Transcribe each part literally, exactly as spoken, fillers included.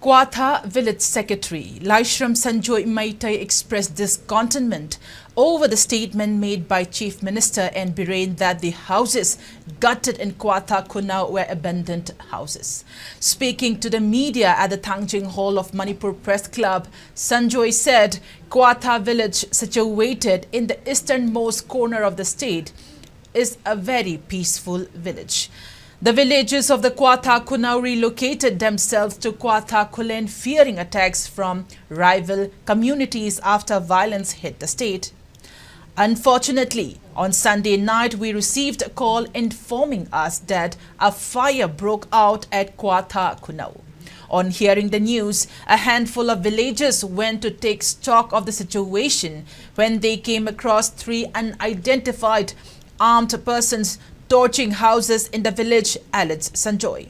Kwatha Village Secretary Laishram Sanjoy Meitei expressed discontentment over the statement made by Chief Minister N Biren that the houses gutted in Kwatha Khunou were abandoned houses. Speaking to the media at the Thangjing Hall of Manipur Press Club, Sanjoy said Kwatha village, situated in the easternmost corner of the state, is a very peaceful village. The villagers of the Kwatha Khunou relocated themselves to Kwatha Khullen, fearing attacks from rival communities after violence hit the state. Unfortunately, on Sunday night, we received a call informing us that a fire broke out at Kwatha Khunou. On hearing the news, a handful of villagers went to take stock of the situation when they came across three unidentified armed persons torching houses in the village, alleges Sanjoy.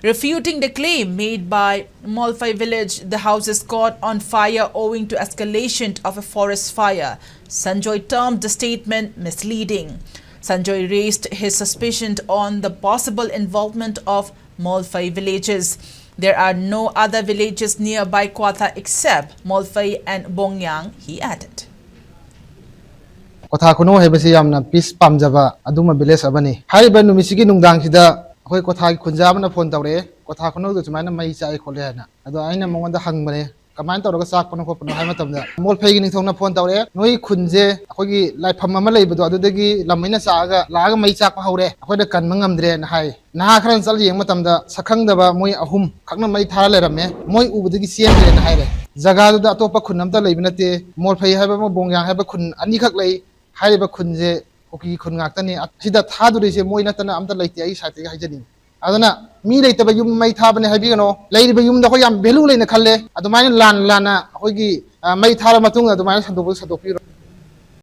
Refuting the claim made by Molphai village, the houses caught on fire owing to escalation of a forest fire, Sanjoy termed the statement misleading. Sanjoy raised his suspicion on the possible involvement of Molphai villages. There are no other villages nearby Kwatha except Molphai and Bongyang, he added. ꯀ꯭ꯋꯥꯊꯥ ꯈꯨꯅꯧ ꯍꯥꯏꯕꯁꯤ ꯌꯥꯝꯅ piece ꯄꯥꯝꯖꯕ ꯑꯗꯨꯝꯕ village ꯑꯃꯅꯤ꯫ ꯍꯥꯏꯔꯤꯕ ꯅꯨꯃꯤꯠꯁꯤꯒꯤ ꯅꯨꯡꯗꯥꯡꯁꯤꯗ ꯑꯩꯈꯣꯏ ꯀ꯭ꯋꯥꯊꯥꯒꯤ ꯈꯨꯟꯖꯥ ꯑꯃꯅ phone ꯇꯧꯔꯛꯑꯦ, ꯀ꯭ꯋꯥꯊꯥ ꯈꯨꯅꯧꯗ ꯁꯨꯃꯥꯏꯅ ꯃꯩ ꯆꯥꯛꯑꯦ ꯈꯣꯠꯂꯦ ꯍꯥꯏꯅ꯫ ꯑꯗꯣ ꯑꯩꯅ ꯃꯉꯣꯟꯗ ꯍꯪꯕꯅꯦ, ꯀꯃꯥꯏꯅ ꯇꯧꯔꯒ ꯆꯥꯛꯄꯅꯣ ꯈꯣꯠꯄꯅꯣ ꯍꯥꯏꯕ ꯃꯇꯝꯗ, ꯃꯣꯜꯐꯩꯒꯤ ꯅꯤꯡꯊꯧꯅ ꯐꯣꯟ ꯇꯧꯔꯛꯑꯦ, ꯅꯣꯏ ꯈꯨꯟꯁꯦ ꯑꯩꯈꯣꯏꯒꯤ ꯂꯥꯏꯐꯝ ꯑꯃ ꯂꯩꯕꯗꯣ ꯑꯗꯨꯗꯒꯤ ꯂꯝꯃꯩꯅ ꯆꯥꯛꯑꯒ ꯂꯥꯛꯑꯒ ꯃꯩ ꯆꯥꯛꯄ ꯍꯧꯔꯦ, ꯑꯩꯈꯣꯏꯅ ꯀꯟꯕ ꯉꯝꯗ꯭ꯔꯦꯅ ꯍꯥꯏ꯫ ꯅꯍꯥ ꯈꯔꯅ ꯆꯠꯂ ꯌꯦꯡꯕ ꯃꯇꯝꯗ ꯁꯛꯈꯪꯗꯕ ꯃꯣꯏ ꯑꯍꯨꯝ ꯈꯛꯅ ꯃꯩ ꯊꯥꯔ ꯂꯩꯔꯝꯃꯦ, ꯃꯣꯏ ꯎꯕꯗꯒꯤ ꯆꯦꯟꯈ꯭ꯔꯦꯅ ꯍꯥꯏꯔꯦ꯫ ꯖꯒꯥꯗꯨꯗ ꯑꯇꯣꯞꯄ ꯈꯨꯟ ꯑꯝꯇ ꯂꯩꯕ ꯅꯠꯇꯦ, ꯃꯣꯜꯐꯩ ꯍꯥꯏꯕ ꯑꯃ ꯕꯣꯡꯌꯥꯡ ꯍꯥꯏꯕ ꯈꯨꯟ ꯑꯅꯤꯈꯛ ꯂꯩ꯫ ꯍꯥꯏꯔꯤꯕ ꯈꯨꯟꯁꯦ ꯀꯨꯀꯤ ꯈꯨꯟ ꯉꯥꯛꯇꯅꯤ꯫ ꯁꯤꯗ ꯊꯥꯗꯣꯔꯤꯁꯦ ꯃꯣꯏ ꯅꯠꯇꯅ ꯑꯝꯇ ꯂꯩꯇꯦ, ꯑꯩꯒꯤ ꯁꯥꯏꯠꯇꯒꯤ ꯍꯥꯏꯖꯅꯤꯡꯉꯤ꯫ ꯑꯗꯨꯅ ꯃꯤ ꯂꯩꯇꯕ ꯌꯨꯝ ꯃꯩ ꯊꯥꯕꯅꯦ ꯍꯥꯏꯕꯤꯒꯅꯣ, ꯂꯩꯔꯤꯕ ꯌꯨꯝꯗ ꯑꯩꯈꯣꯏ ꯌꯥꯝ ꯚꯦꯂꯨ ꯂꯩꯅ ꯈꯜꯂꯦ꯫ ꯑꯗꯨꯃꯥꯏꯅ ꯂꯥꯟ ꯂꯥꯟꯅ ꯑꯩꯈꯣꯏꯒꯤ ꯑ, ꯃꯩ ꯊꯥꯔ ꯃꯇꯨꯡꯗ ꯑꯗꯨꯃꯥꯏꯅ ꯁꯟꯗꯣꯛꯄ ꯁꯟꯗꯣꯛꯄꯤꯔꯣ꯫